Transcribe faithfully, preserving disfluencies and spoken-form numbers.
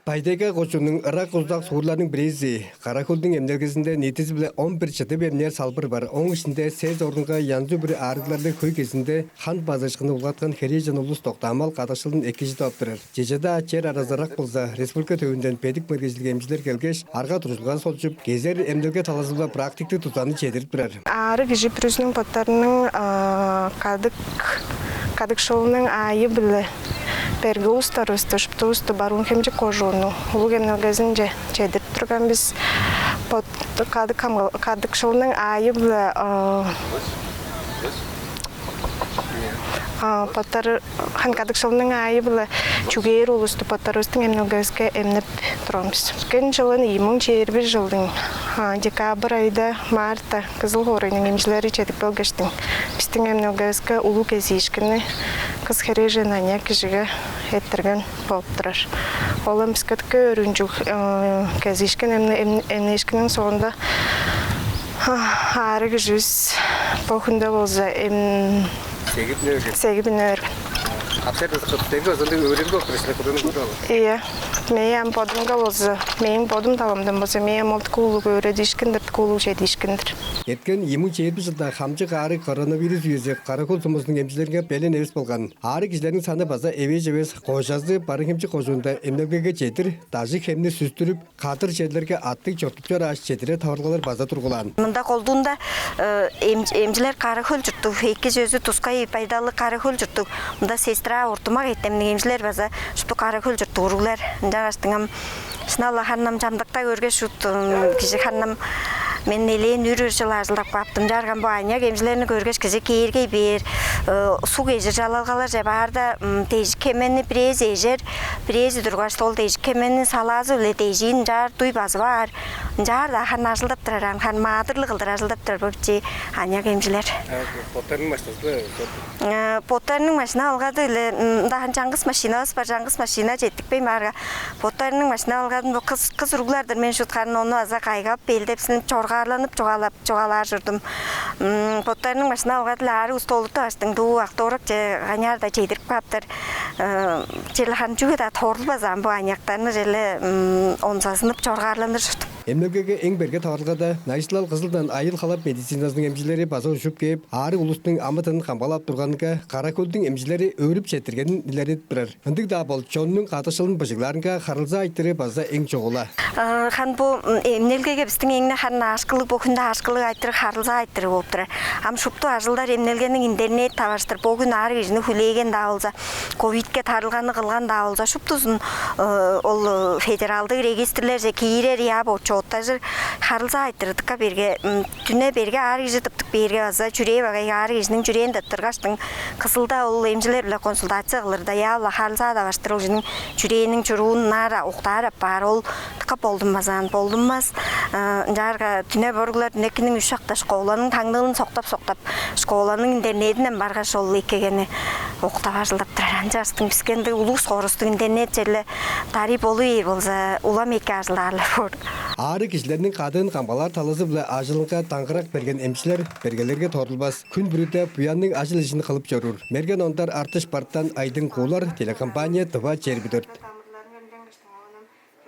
Бай-Тайга кожууннуң ырак-узак суурларының бирээзи Кара-Хөлдүң эмнелгезинде ниитизи-биле он бир чыдып эмнээр салбыр бар. Ооң иштинде сес орунга янзы-бүрү аарыгларлыг хөй кезиинде хан базыышкыны улгаткан херээжен улус доктаамал кадыкшылын эки чыдып ап турар. Чеже-даа чер аразы ырак болза, республика төвүнден бедик мергежилдиг эмчилер келгеш, арга-дуржулга солчуп, кезер эмнелге талазы-биле практиктиг дузаны чедирип турар. Аарыг кижи бүрүзүнүң боттарының кадык кадыкшылының аайы-биле берге улустарывысты, шуптувусту Барыын-Хемчик кожууннуң улуг эмнелгезинче чедирип турган бис. Бот кадык кадыкшылының аайы-биле боттары хан кадыкшылының аайы-биле чүгээр улусту боттарывыстың эмнелгевиске эмнеп турган бис. Өткен чылын ийи муң чээрби бир чылдың декабрь айда, марта Кызыл хоорайның эмчилери чедип келгештиң, бистиң эмнелгевиске улуг кезиишкинни кыс херээжен аныяк кижиге эрттирген болуп турар. Ол ам биске дыка өөрүнчүг кезиишкин. Эмнээшкинниң соонда аарыг киживис бо хүнде болза эм сегип үнүп берген. Сегип үнүп берген. Капчар кызыксып, сегип озунду өөрүнүп болуп турар силер кудуну куду алып. Ийе. Мээң ам бодумга болза, мээң бодум таламдан болза, мээң ам ол дыка улуг өөредиишкин-дир, дыка улуг чедиишкин-дир. Эрткен ийи муң чээрби чылда хамчык аарыг коронавирус үези Кара-Хөл сумузунуң эмчилеринге белен эвес болган. Аарыг кижилерниң саны база эвээш эвес. Кожазы Барыын-Хемчик кожуунда эмнелгеге чедир, дажы хемни сүстүрүп, кадыр черлерге аттыг чоруктуп чорааш, чедирер таварылгалар база тургулаан. Мында колдуунда эмчилер Кара-Хөл чурттуг, эки чөзү тускай байдалы Кара-Хөл чурттуг. Мында сестра, ортумак эртемниг эмчилер база шупту Кара-Хөл чурттуг уруглар. Ынчангаштың ам шынап-ла ханнам чамдыкта көргеш шут кижи ханнам мен элээн үр-үр чыл ажылдап кааптым. Чарган бо аныяк эмчилерни көргеш кижи кээргей бээр, суг эжир чалалгаларже баарда дежик хемени бирээзи эжер, бирээзи тургаш ол дежик хемени салаазы-биле дежиин ынчаар дуй базып аар. Ынчаар-даа харын ажылдап турар, ам харын маадырлыг кылдыр ажылдап турар бо бичии аныяк эмчилер. Боттарының машиназы Боттарының машина алгады-биле ында харын чаңгыс машинавыс бар, чаңгыс машина четтикпейн баарга, боттарының машина алгадын бо кыс кыс уруглар-дыр мен шутканын ону база кайгап белдепсинип чоргаарланып чугаалап чугаалаар чордум. Боттарының машина алгады-биле аарыг улусту олуртуп аштың дуу автобурак же каняар-даа чедирип кааптар. Черле харын чүге-даа торулбазаан бо аныяктарны черле онзазынып чоргаарланыр чордум. Эмнелгеге эң берге таварылгада найысылал Кызылдан айыл-халап медициназының эмчилери база ужуп кээп, аарыг улустуң амы-тынын камгалап турганынга Кара-Хөлдүң эмчилери өөрүп четтиргенин илередип турар. Ындыг-даа бол чоннуң кадыкшылын быжыглаарынга харылзаа айтырыы база эң чугула. Хан бу эмнелгеге бистиң эңне харын аашкылыг, бо хүнде аашкылыг айтырыг харылзаа айтырыг болуп турар. Ам шупту ажылдар эмнелгениң интернет таваштыр бо хүн аарыг кижини хүлээген-даа болза, ковидке тарылганы кылган-даа болза, шуптузун ол федералдыг регистрлерже киирер, я бо чооттажыр, харылзаа айтырыдыкка берге, дүне берге аарыг кижи тыптып бээрге база чүрээ багайга аарыг кижиниң чүрээн тыптыргаштың, Кызылда ол эмчилер-биле консультация кылырда, я-ла харылзаа таваштыр ол кижиниң чүрээниң чуруун ынаар уктаар апаар, ол дыка болдунмазаан болдунмас. Ынчаарга дүне боруглар дүнекиниң үш шакта школаның таңныылын соктап-соктап, школаның интернединден баргаш ол эккегени октап ажылдап турар. Ынчаарга биске ындыг улуг скоростуг интернет черле дарый болу бээр болза, улам эки ажылдаарлар боор. Аарыг кижилерниң кадыын камгалаар талазы-биле ажылынга даңгырак берген эмчилер бергелерге торулбас. Хүн бүрүде буянныг ажыл-ижин кылып чоруур. Мерген Ондар, Артыш Бартан, Айдың Куулар, телекомпания «Тыва чээрби дөрт».